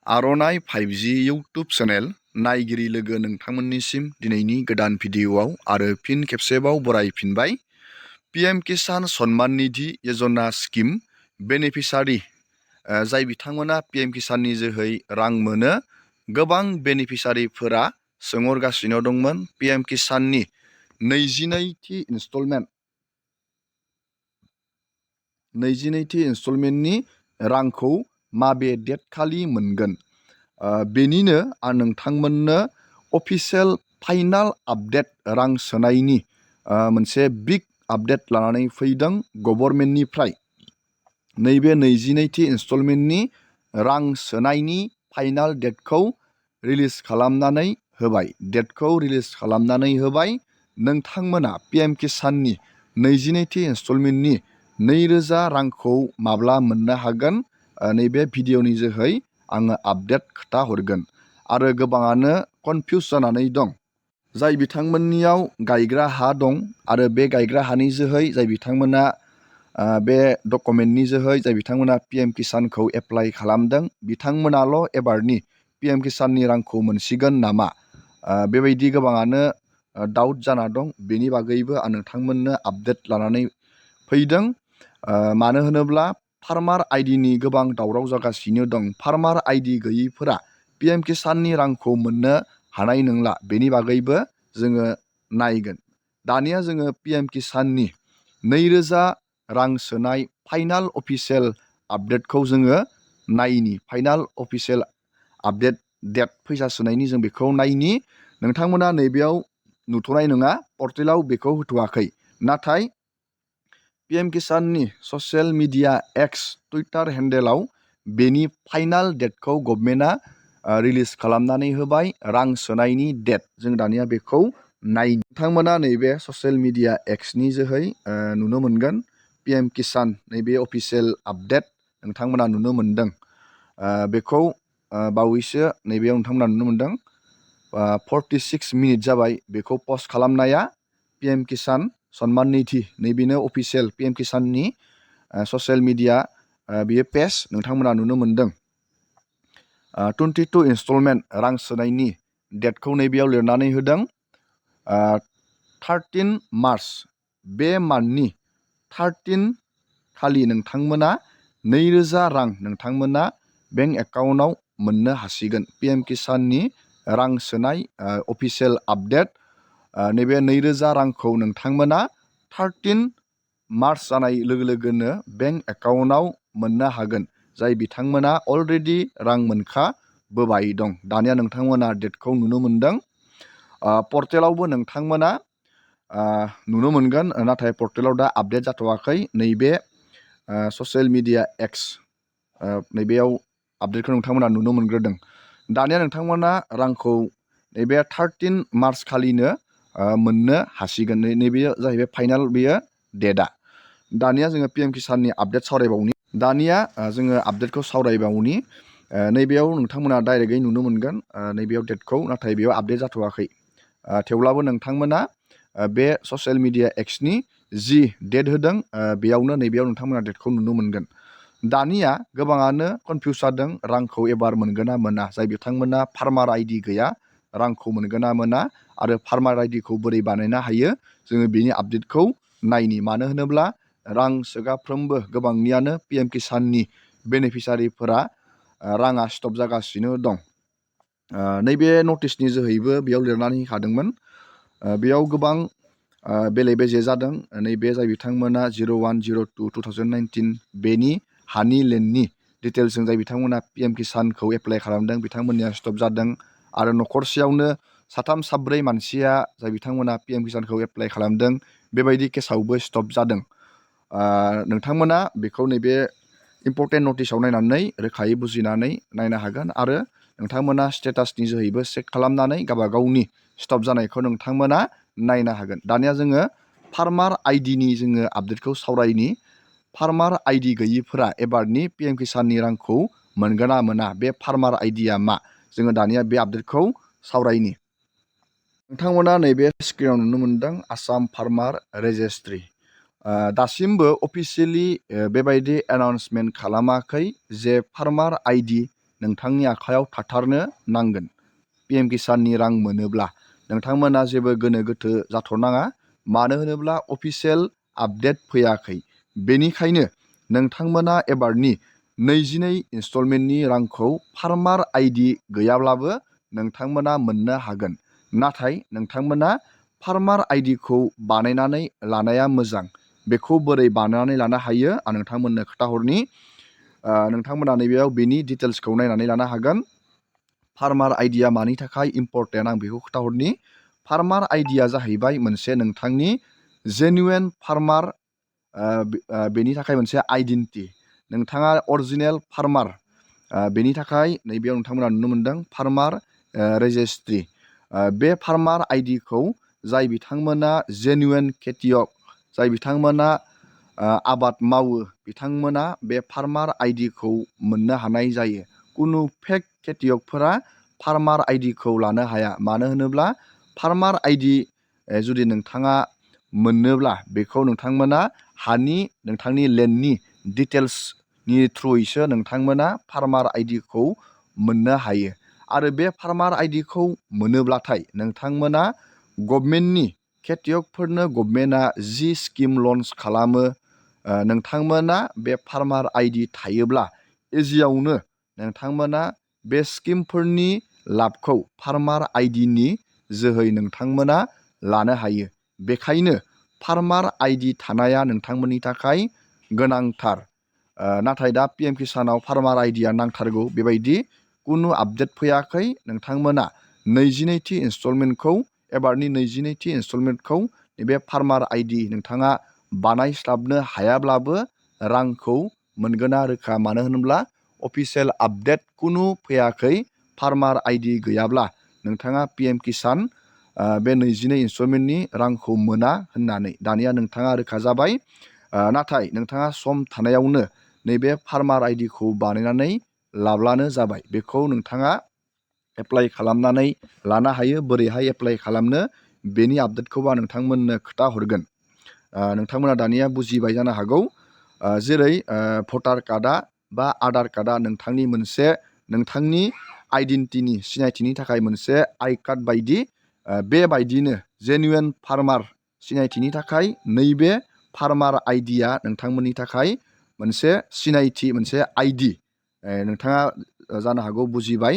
आर'नाइ 5G YouTube channel नायगिरि लोगो नोंथांमोननिसिम दिनैनि गोदान भिडिअ'आव आरो फिन खेबसेबाव बरायफिनबाय। PM किसान सन्मान निधि यजना स्किम बेनिफिसारि जाय बिथांमोना PM किसाननि जोहै रां मोनो, गोबां बेनिफिसारिफोरा सोंहरगासिनो दंमोन PM किसाननि 22थि इनस्टलमेन्टनि रांखौ माबे डेट खालि मोनगोन। बेनिनो आं नोंथांमोननो अफिसियेल फाइनाल आपडेट रां सोनायनि मोनसे बिग आपडेट लानानै फैदों गभर्नमेन्टनिफ्राय। नैबे 22थि इनस्टलमेन्टनि रां सोनायनि फाइनाल डेटखौ रिलिज खालामनानै होबाय। नोंथांमोना PM किसाननि 22थि इनस्टलमेन्टनि 2000 रांखौ माब्ला मोननो हागोन, नैबे भिडिअनि जोहै आङो आपडेट खोथा हरगोन। आरो गोबाङानो कनफिउस जानानै दं। जाय बिथांमोननियाव गायग्रा हा दं आरो बे गायग्रा हानि जोहै जाय बिथांमोना बे डकुमेन्टनि जोहै जाय बिथांमोना PM किसानखौ एप्लाइ खालामदों, बिथांमोनाल' एबारनि PM किसाननि रांखौ मोनसिगोन नामा? बेबायदि गोबाङानो डाउट जाना दं। बेनि बागैबो आं नोंथांमोननो आपडेट लानानै फैदों। मानो होनोब्ला फार्मार आइडिनि गोबां दावराव जागासिनो दं। फार्मार आइडि गैयैफोरा PM किसाननि रांखौ मोननो हानाय नंला। बेनि बागैबो जोङो नायगोन। दानिया जोङो PM किसाननि 2000 रां सोनाय फाइनाल अफिसियेल आपडेटखौ जोङो नायनि। फाइनाल अफिसियेल आपडेट डेट फैसा सोनायनि जों बेखौ नायनि। नोंथांमोना नैबेयाव नुथ'नाय नङा, पर्टेलाव बेखौ होथ'वाखै। नाथाय PM किसाननि ससियेल मिडिया एक्स टुइटार हेन्डेलाव बेनि फाइनाल डेटखौ गभर्नमेन्टआ रिलिज खालामनानै होबाय। रां सोनायनि डेट जों दानिया बेखौ नायनि। नोंथांमोना नैबे ससियेल मिडिया एक्सनि जोहै नुनो मोनगोन PM किसान नैबे अफिसियेल आपडेट नोंथांमोना नुनो मोनदों। बेखौ बावैसो नैबेयाव नोंथांमोना नुनो मोनदों। 46 मिनिट जाबाय बेखौ पस्ट खालामनाया। PM किसान सन्मान निधि नैबेनो अफिसियेल PM किसाननि ससियेल मिडिया बियो पेज नोंथांमोना नुनो मोनदों। 22 इनस्टलमेन्ट रां सोनायनि डेटखौ नैबेयाव लिरनानै होदों। 13 मार्च बे मान्थनि 13 खालि नोंथांमोना 2000 रां नोंथांमोना बेंक एकाउन्टआव मोननो हासिगोन। PM किसाननि रां सोनाय अफिसियेल आपडेट। नैबे 2000 रांखौ नोंथांमोना 13 मार्च जानाय लोगो लोगोनो बेंक एकाउन्टआव मोननो हागोन। जाय बिथांमोना अलरेडि रां मोनखाबोबाय दं। दानिया नोंथांमोना डेटखौ नुनो मोनदों। पर्टेलावबो नोंथांमोना नुनो मोनगोन, नाथाय पर्टेलाव दा आपडेट जाथ'वाखै। नैबे ससियेल मिडिया एक्स नैबेयाव आपडेटखौ नोंथांमोना नुनो मोनग्रोदों। दानिया नोंथांमोना रांखौ नैबे 13 मार्च खालिनो मोननो हासिगोन। नैबे जाहैबाय फाइनाल बेयो डेटआ। दानिया जोङो PM किसाननि आपडेट सावरायबावनि। दानिया जोङो आपडेटखौ सावरायबावनि। नैबेयाव नोंथांमोना डाइरेक्टयै नुनो मोनगोन नैबेयाव डेटखौ, नाथाय बेयाव आपडेट जाथ'वाखै। थेवब्लाबो नोंथांमोना बे ससियेल मिडिया एक्सनि जि डेट होदों बेयावनो नैबेयाव नोंथांमोना डेटखौ नुनो मोनगोन। दानिया गोबाङानो कनफिउस जादों रांखौ एबार मोनगोन ना मोना। जाय बिथांमोना फार्मार आइडि गैया, रांखौ मोनगोन ना मोना आरो फार्मार आइडिखौ बोरै बानायनो हायो, जोङो बेनि आपडेटखौ नायनि। मानो होनोब्ला रां सोगाफ्रोमबो गोबांनियानो PM किसाननि बेनिफिसारिफोरा राङा स्टप जागासिनो दं। नैबे नटिसनि जोहैबो बेयाव लिरनानै होखादोंमोन। बेयाव गोबां बेले बेजे जादों। नैबे जाय बिथांमोना 01/02/2019 बेनि हानि लेन्डनि डिटेल्सजों जाय बिथांमोना PM किसानखौ एप्लाइ खालामदों, बिथांमोननिया स्टप जादों। आरो न'खरसेयावनो 3-4 मानसिया जाय बिथांमोना PM किसानखौ एप्लाइ खालामदों, बेबायदि केसावबो स्टप जादों। नोंथांमोना बेखौ नैबे इम्पर्टेन्ट नटिसाव नायनानै रोखायै बुजिनानै नायनो हागोन। आरो नोंथांमोना स्टेटासनि जोहैबो चेक खालामनानै गावबागावनि स्टप जानायखौ नोंथांमोना नायनो हागोन। दानिया जोङो फार्मार आइडिनि जोङो आपडेटखौ सावरायनि। फार्मार आइडि गैयिफोरा एबारनि PM किसाननि रांखौ मोनगोन ना मोना, बे फार्मार आइडिया मा, जोङो दानिया बे आपडेटखौ सावरायनि। नोंथांमोना नैबे स्क्रिनाव नुनो मोनदों आसाम फार्मार रेजिस्ट्रि। दासिमबो अफिसियेलि बेबायदि एनाउन्समेन्ट खालामाखै जे फार्मार आइडि नोंथांनि आखायाव थाथारनो नांगोन। PM किसाननि रां मोनोब्ला नोंथांमोना जेबो गोनो गोथो जाथ'नाङा, मानो होनोब्ला अफिसियेल आपडेट फैयाखै। बेनिखायनो नोंथांमोना एबारनि 22 इनस्टलमेन्टनि रांखौ फार्मार आइडि गैयाब्लाबो नोंथांमोना मोननो हागोन। नाथाय नोंथांमोना फार्मार आइडिखौ बानायनानै लानाया मोजां। बेखौ बोरै बानायनानै लानो हायो आं नोंथांमोननो खोन्थाहरनि। नोंथांमोना नैबेयाव बेनि डिटेल्सखौ नायनानै लानो हागोन। फार्मार आइडिया मानि थाखाय इम्परटेन्ट आं बेखौ खोन्थाहरनि। फार्मार आइडिया जाहैबाय मोनसे नोंथांनि जेनुवेन फार्मार, बेनि थाखाय मोनसे आइडेन्टिटि। नोंथाङा अरिजिनेल फार्मार, बेनि थाखाय नैबेयाव नोंथांमोना नुनो मोनदों फार्मार रेजिस्ट्रि। बे फार्मार आइडिखौ जाय बिथांमोना जेनुवेन खेतियक, जाय बिथांमोना आबाद मावो, बिथांमोना बे फार्मार आइडिखौ मोननो हानाय जायो। कुनु फेक खेतियकफोरा फार्मार आइडिखौ लानो हाया। मानो होनोब्ला फार्मार आइडि जुदि नोंथाङा मोननोब्ला बेखौ नोंथांमोना हानि, नोंथांनि लेन्डनि डिटेल्सनि थ्रुयैसो नोंथांमोना फार्मार आइडिखौ मोननो हायो। आरो बे फार्मार आइडिखौ मोनोब्लाथाय नोंथांमोना गभमेन्टनि, खेतियकफोरनो गभमेन्टआ जि स्किम लन्च खालामो, नोंथांमोना बे फार्मार आइडि थायोब्ला इजियावनो नोंथांमोना बे स्किमफोरनि लाबखौ फार्मार आइडिनि जोहै नोंथांमोना लानो हायो। बेखायनो फार्मार आइडि थानाया नोंथांमोननि थाखाय गोनांथार। नाथाय दा PM किसानाव फार्मार आइडिया नांथारगौ बेबायदि कुनु आपडेट फैयाखै। नोंथांमोना 22थि इनस्टलमेन्टखौ, एबारनि 22थि इनस्टलमेन्टखौ नैबे फार्मार आइडि नोंथाङा बानायस्लाबनो हायाब्लाबो रांखौ मोनगोना रोखा। मानो होनोब्ला अफिसियेल आपडेट कुनु फैयाखै। फार्मार आइडि गैयाब्ला नोंथाङा PM किसान बे 22 इनस्टलमेन्टनि रांखौ मोना होननानै दानिया नोंथाङा रोखा जाबाय। नाथाय नोंथाङा सम थानायावनो नैबे फार्मार आइडिखौ बानायनानै लाब्लानो जाबाय। बेखौ नोंथाङा एप्लाइ खालामनानै लानो हायो। बोरैहाय एप्लाइ खालामनो बेनि आपडेटखौबो आं नोंथांमोननो खोन्थाहरगोन। नोंथांमोना दानिया बुजिबाय जानो हागौ। जेरै भटार कार्डआ बा आधार कार्डआ नोंथांनि मोनसे, नोंथांनि आइडेन्टिटिनि सिनायथिनि थाखाय मोनसे आइ कार्ड बायदि, बेबायदिनो जेनुवेन फार्मार सिनायथिनि थाखाय नैबे फार्मार आइडिया नोंथांमोननि थाखाय मोनसे सिनायथि, मोनसे आइडि। नोंथाङा जानो हागौ बुजिबाय।